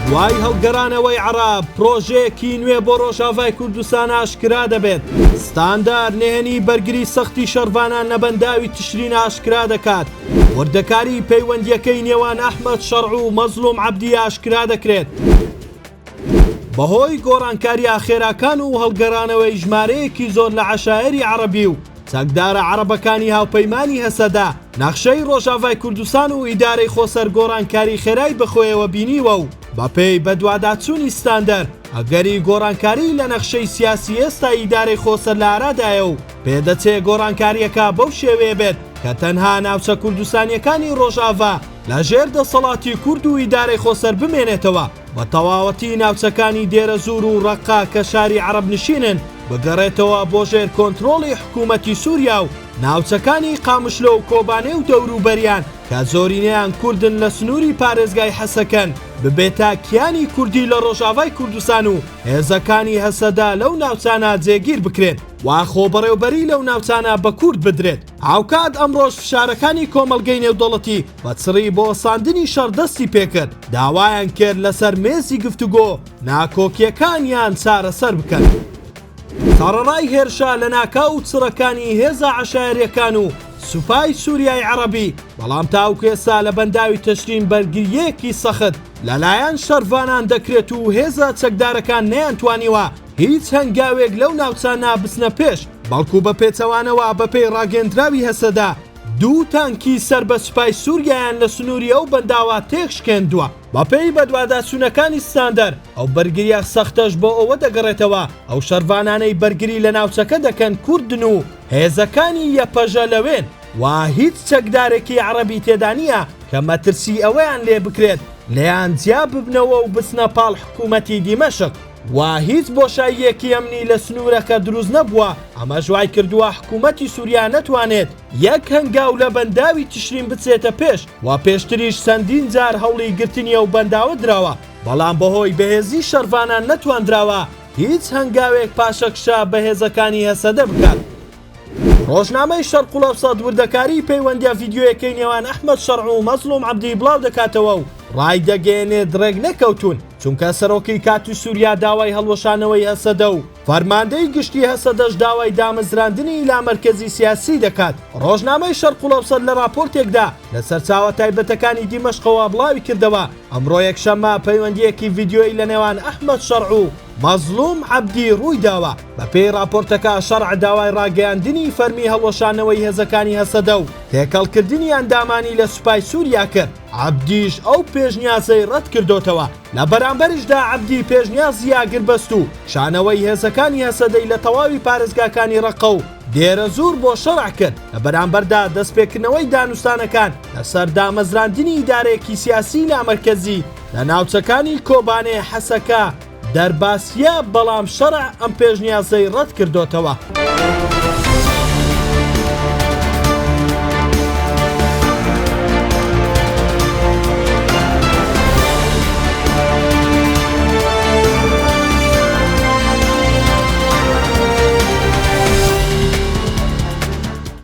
دوای هەڵگەڕانەوەی عەڕەب، پڕۆژەیەکی نوێ بۆ ڕۆژاڤای کوردستان ئاشکرا دەبێت. ستاندار نهێنی بەرگری سەختی شەڕڤانان لە بەنداوی تشرین ئاشکرا دەکات. وردەکاری پەیوەندییەکەی نێوان ئەحمەد شەڕع و مەزڵوم عەبدی ئاشکرا دەکرێت. بەهۆی گۆڕانکارییە خێراکان و هەڵگەڕانەوەی ژمارەیەکی زۆر لە عەشایەری عەڕەبی و چەکدارە عەڕەبەکانی هاوپەیمانی هەسەدە، نەخشەی ڕۆژاڤای کوردستان و ئیدارەی خۆسەر گۆڕانکاری خێرای بەخۆیەوە بینیوە و بەپێی بەدواداچوونی ستاندەر، ئەگەری گۆڕانکاری لە نەخشەی سیاسی ئێستای ئیدارەی خۆسەر لە ئارادایە و پێدەچێ گۆڕانکارییەکە بەو شێوەیە بێت کە تەنها ناوچە کوردستانییەکانی ڕۆژاڤا لە ژێر دەسەڵاتی کورد و ئیدارەی خۆسەر بمێنێتەوە. بە تەواوەتی ناوچەکانی دێرەزوور و ڕەققە کە شاری عەڕەبنشینن بگەڕێتەوە بۆ ژێر کۆنترۆڵی حکوومەتی سووریا و ناوچەکانی قامشلۆ و کۆبانێ و دەوروبەریان کە زۆرینەیان کوردن لە سنووری پارێزگای حەسەکەن ببێتە کیانی کوردی لە ڕۆژاڤای کوردستان و هێزەکانی هەسەدە لەو ناوچانە جێگیر بکرێن و خۆبەڕێوبەری لەو ناوچانە بە کورد بدرێت. هاوکات ئەمڕۆش فشارەکانی کۆمەڵگەی نێودەوڵەتی بە چڕی بۆ وەستاندنی شەڕ دەستی پێکرد، داوایان کرد لەسەر مێزی گفتوگۆ ناکۆکییەکانیان چارەسەر بکەن. سەڕەڕای هێرشە لەناکاو و چڕەکانی هێزە عەشایەرییەکان و سوپای سوریای عەڕەبی، بەڵام تاوەکو ئێستا لە بەنداوی تشرین بەرگرییەکی سەخت لەلایەن شەڕڤانان دەکرێت و هێزە چەکدارەکان نەیانتوانیوە هیچ هەنگاوێک لەو ناوچانە بچنە پێش، بەڵکو بە پێچەوانەوە بەپێی ڕاگەیەندراوی هەسەدە دوو تانکی سەر بە سوپای سوریایان لە سنووری ئەو بەنداوە تێکشکێندووە. بەپێی بەدواداچوونەکانی ستاندەر، ئەو بەرگرییە سەختەش بۆ ئەوە دەگەڕێتەوە ئەو شەڕڤانانەی بەرگری لە ناوچەکە دەکەن کوردن و هێزەکانی یەپەژە لەوێن و هیچ چەکدارێکی عەڕەبی تێدا نییە کە مەترسی ئەوەیان لێ بکرێت لێیان جیا ببنەوە و بچنە پاڵ حکوومەتی دیمەشق. و هیچ بۆشاییەکی ئەمنی لە سنوورەکە دروست نەبووە، ئەمەش وایکردووە حکوومەتی سووریا نەتوانێت یەک هەنگاو لە بەنداوی تشرین بچێتە پێش و پێشتریش چەندین جار هەوڵی گرتنی ئەو بەنداوە دراوە، بەڵام بەهۆی بەهێزی شەڕڤانان نەتواندراوە هیچ هەنگاوێک پاشەکشە بە هێزەکانی هەسەدە بکات. ڕۆژنامەی شەرقولئەوسەت وردەکاریی پەیوەندییە ڤیدیۆیەکەی نێوان ئەحمەد شەرع و مەزڵوم عەبدی بڵاودەکاتەوە و ڕایدەگەیەنێت ڕێکنەکەوتوون، چونکە سەرۆکی کاتی سوریا داوای هەڵوەشانەوەی هەسەدە و فەرماندەی گشتی هەسەدەش داوای دامەزراندنی لامەرکەزی سیاسی دەکات. ڕۆژنامەی شەرقولئەوسەت لە ڕاپۆرتێکدا لە سەرچاوە تایبەتەکانی دیمەشقەوە بڵاویکردەوە، ئەمڕۆ یەکشەممە پەیوەندییەکی ڤیدیۆیی لەنێوان ئەحمەد شەرع و مەزڵوم عەبدی ڕوویداوە، بەپێی ڕاپۆرتەکە شەرع داوای ڕاگەیاندنی فەرمی هەڵوەشانەوەی هێزەکانی هەسەدە و تێکەڵکردنی ئەندامانی لە سوپای سووریا کرد، عەبدیش ئەو پێشنیازەی ڕەتکردۆتەوە، لە بەرامبەریشدا عەبدی پێشنیازی ئاگربەست و کشانەوەی هێزەکانی هەسەدەی لە تەواوی پارێزگاکانی ڕەققە و دێرەزوور بۆ شەرع کرد، لە بەرامبەردا دەستپێکردنەوەی دانوستانەکان لەسەر دامەزراندنی ئیدارەیەکی سیاسی لامەرکەزی لە ناوچەکانی کۆبانێ، حەسەکە، دەرباسییە، بەڵام شەرع ئەم پێشنیازەی ڕەتکردۆتەوە.